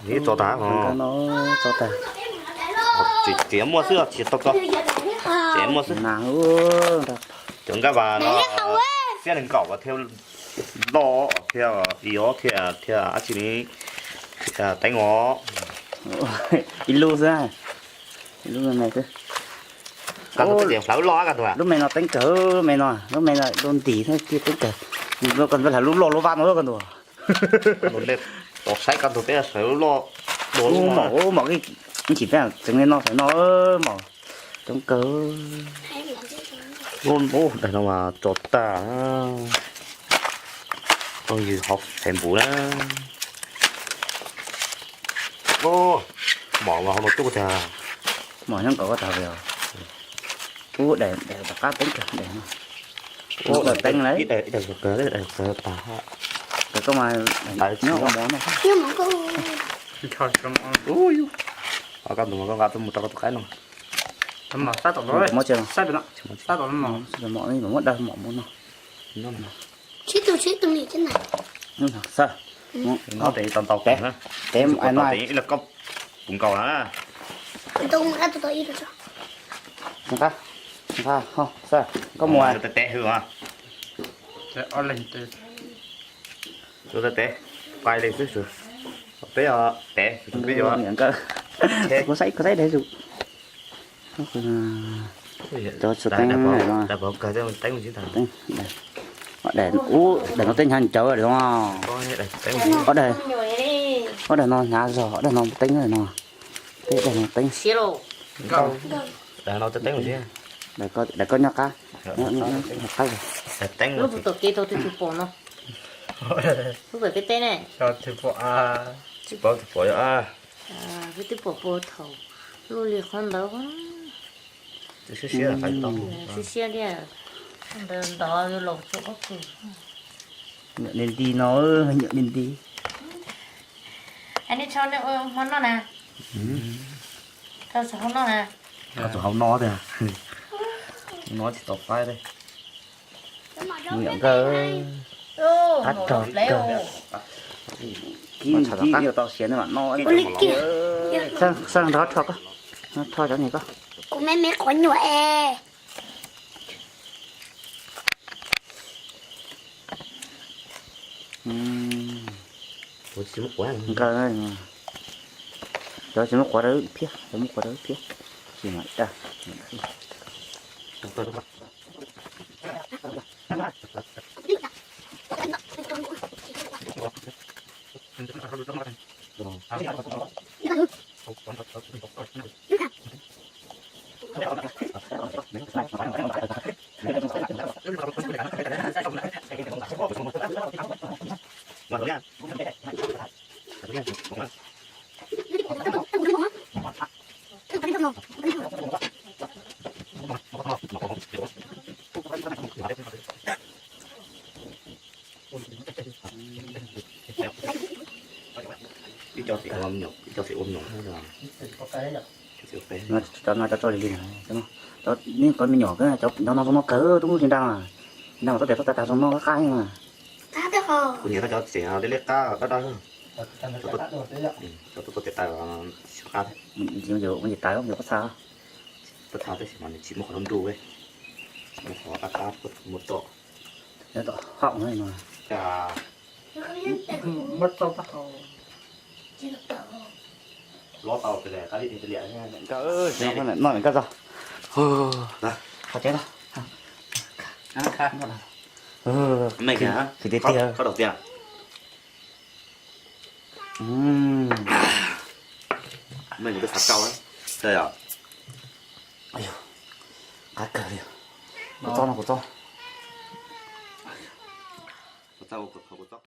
Ib tso tag, tso tag. Tseem muaj xwb, tsis tau tso. Tseem muaj xwb. Cov nkaj vas no, xiab nees nkaum thiaj loj thiab, ib ob thiaj, thiaj dab tsi li, teeb os. Ib lub xwb, ib lub me xwb. Koj tus peb tseem hlawv lub loj koj tus. Lub me no teeb kawg, lub me no, lub me no lub ntim thiab tiaj teeb kawg. Koj tus peb hlawv lub loj lub vaj no koj tus. Saib koj tus peb hlawv lub loj dua lub no. Mom, mom, ib chim peb tseem li no xwb no, mom, coob kawg. Daim no mas tso tag. Phooj ywg hauv Facebook na. Mom mas hauv no coob tiag. Mom nyob nkaus koj tag li os. Ub, daim, daim tom qab teeb kawg daim no. Ub, daim teeb lawm. Ib daim, ib daim kawg, ib daim kawg tag. Kawg koj mas nyob ua mov no. Ub, koj tus mas koj nqa tuaj mus rau koj tus qaib no. Muab tsis, muab dawb mom mus no. Sib tus, sib tus nim. Xav, no tes tau ntau, tes ib los koj puv nkaus na. Nqa, nqa, xav koj mus tes tes hwm os. Tes tes, qai li xwb. Peb tes, peb yuav, kuv saib, kuv saib tes zus. Cov tsuas teeb no, ub, daim no tej hnyav ncawv li no. Ob daim, ob daim no hnyav zog, ob daim no teeb no. Peb daim no teeb. Daim koj nyob qab, nyob qab. Lub puas tom kev tau twg twg pom no? Lub pem peb teb ne. Tsis paub, tsis pom. Peb twb pom puag thaum luaj li qhov ntawd. Siab siab li, ntawd los tsuas pob kws. Nyuam li nti no, nyuam li nti. Nej tso nej ua hmo noj na. Tso hauv noj na. Tso hauv noj tiag. No tsis tau qaib li. Nyuam nkawd, qab rog kawg. Kib kib tau siav no mam noj. Xaj nrog rho koj, rho cov niag koj. Kuv me me quav nyuam es. Nkawd, cov tsis muab quav rau wb phiab, cov muab quav rau wb phiab, tsis mam dag. Ib co xim ua me nyuam, ib co xim ua me nyuam. Cov no cov tso li li, nej cov me nyuam, cov no zoo no kawg, tub mus li nra, nra mas txhob tias txhob tag tag zoo no qab mas. Kuv nyiam koj cov xim liab liab qab dawb dawb. Cov tuaj tes taw qab. Ua nce taw, ua nce taw, ua nce pob txha. Pob txha tab sis mas nws tsis muaj qhov nruj nruj, muaj qhov qab qab muaj tom. Tom haum no. Lob tau li qab li li. Noj nkaj txog. Qhov tsev tag. Meej tiag, tiag. Meej kuv twb xav rau. Qab kawg li. Kuv txob no kuv txob. Kuv txob, kuv txob.